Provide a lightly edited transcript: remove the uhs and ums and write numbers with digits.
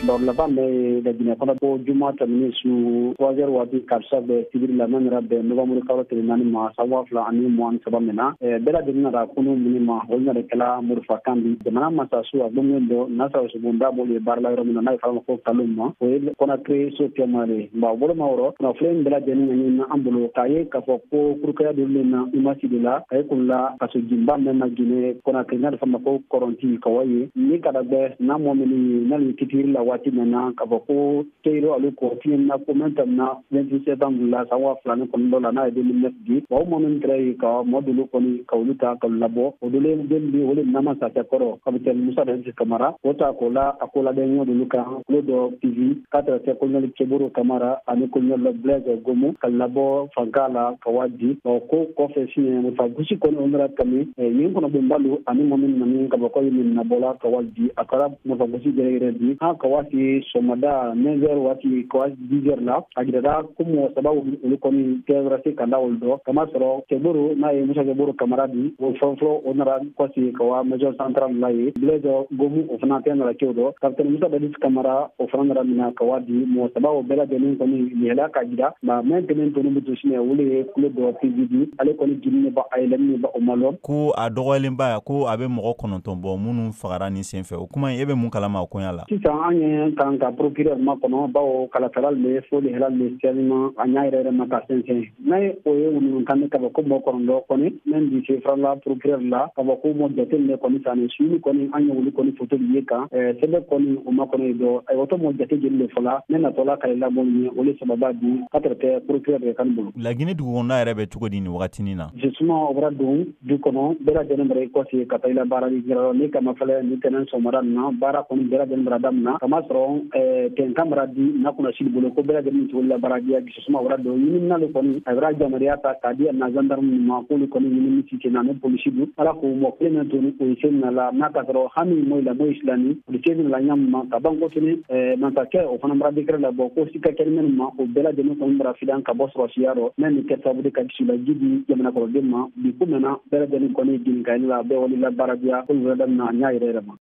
Kibaru laban bɛ Laginɛ kɔnɔ ko juma tɛmɛnen su 3 heures waati karisa bɛ sibiri la n'o nana bɛn novembre kalo tile 4 ma san 2023 min na, bɛɛ lajɛlen nana kunu minnu ma, olu nana kɛla morifakan di jamana masaso a gbɛngɛn dɔ n'a sɔrɔ sobonda b'olu ye baara la yɔrɔ min na, n'a ye f'a ma ko kalon ma, o ye Conakry so kɛma de ye. Nka o bolo ma wɔrɔ kunnafoni bɛɛ lajɛlen ɲini an bolo k'a ye k'a fɔ ko kurukaya dolu na i ma sigi la a ye kunla kasojinba mɛn ma Ginɛ Conakry n'a f'a ma ko kɔrɔnti ka wa ye ni ka gbɛ n'a mɔ minnu ye n'ale kitiri la waati min na k'a fɔ ko teyiro ale kɔ fiɲɛ na ko mɛn tɛmɛna 28 septembre la san 2009 la n'a ye 2009 di wa o mɔ min kɛra yen ka mɔ dolu kɔni ka olu ta ka labɔ o dolu den bi o le nama sakɛ kɔrɔ kapitɛni Musa Dadis Kamara o ta k'o la a ko labɛn ɲɔ dolu kan kulo dɔ pivi k'a tɛrɛ tɛ kolonɛli Cɛboro Kamara ani kolonɛli Blaise Gomu ka labɔ fanka la ka wa di ɔ ko kɔfɛ siɲɛ musa gosi kɔni o nana kami yen kɔnɔ bonbalu ani mɔ min nani ka bɔ kɔyi min nabɔla ka wa di a kɛra musa gosi yɛrɛ yɛrɛ di an ka waati sɔgɔmada 9 heures waati ka wa 10 heures la a jirala ko mɔgɔ saba olu kɔni kɛra se ka da olu dɔ kama sɔrɔ Cɛboro n'a ye Musa Cɛboro Kamara di o fɔlɔfɔlɔ o nana kɔsi ka wa maison centrale la ye Blaise Gomu o fana tɛ nana cɛw dɔ capitaine Musa Dadis Kamara o fana nana mina ka wa di mɔgɔ saba o bɛɛ lajɛlen kɔni yɛlɛ ka jira nka mɛn kelen toni bɛ to sinɛ olu ye kulo dɔ PVD ale kɔni jini ba a yɛlɛmini ba o ma lɔn ko a dɔgɔyalenba ko a bɛ mɔgɔ 9 bɔ minnu fagara nin senfɛ. O kuma in, e bɛ mun kalama o koɲa la? Sisan an ye kan ka procureur ma kɔnɔ bawo kalafɛla le fo le hɛlɛ le sɛlima a ɲa yɛrɛ yɛrɛ ma ka sɛnsɛn n'a ye o ye wunu kan ka bɔ ko mɔgɔ 9 kɔni min di se farala procureur la ka bɔ ko mɔ jate minɛ kɔni sanni suuli kɔni an ye olu kɔni foto ye kan sɛbɛn kɔni o ma kɔnɔ dɔ ayiwa to mɔ jate jeli le fɔla ne natɔla ka labɔ ye o le sababa di ka tɛrɛ tɛ procureur de kan bolo. Laginɛ dugu kɔnɔna yɛrɛ bɛ cogo di nin wagatinin na? Justement o bɔra don du kɔnɔ bɛɛ lajɛlen bara i kɔsi ka taa i la baara yɔrɔ ni kama fɛlɛ ni tɛnɛn sɔgɔmada nin na baara kɔni bɛɛ lajɛlen bara daminɛ kama sɔrɔ tɛnkan bara di na kunnasili bolo ko bɛɛ lajɛlen cogo la baara diya justement o bɔra don ɲininali kɔni a bɛra yamaruya ta k'a di na gendarme ma k'olu kɔni ɲinini si sen na ni polisi du ala k'o mɔ kelen min to o ye sen na la n'a ka sɔrɔ hami mo la mo islami o se la ɲa ma ka ban ko tuni masakɛ o fana bara décret labɔ ko sika kɛli minnu ma o bɛɛ lajɛlen kɔni bara filan ka bɔ sɔrɔsiya rɔ n'a nin kɛ sababu de ka dusulaji di jamana kɔnɔden ma bi ko mɛnna bɛɛ lajɛlen kɔni jinikali la bɛɛ wali la baara diya ko wɛrɛ daminɛ a ɲa yɛrɛ yɛrɛ ma.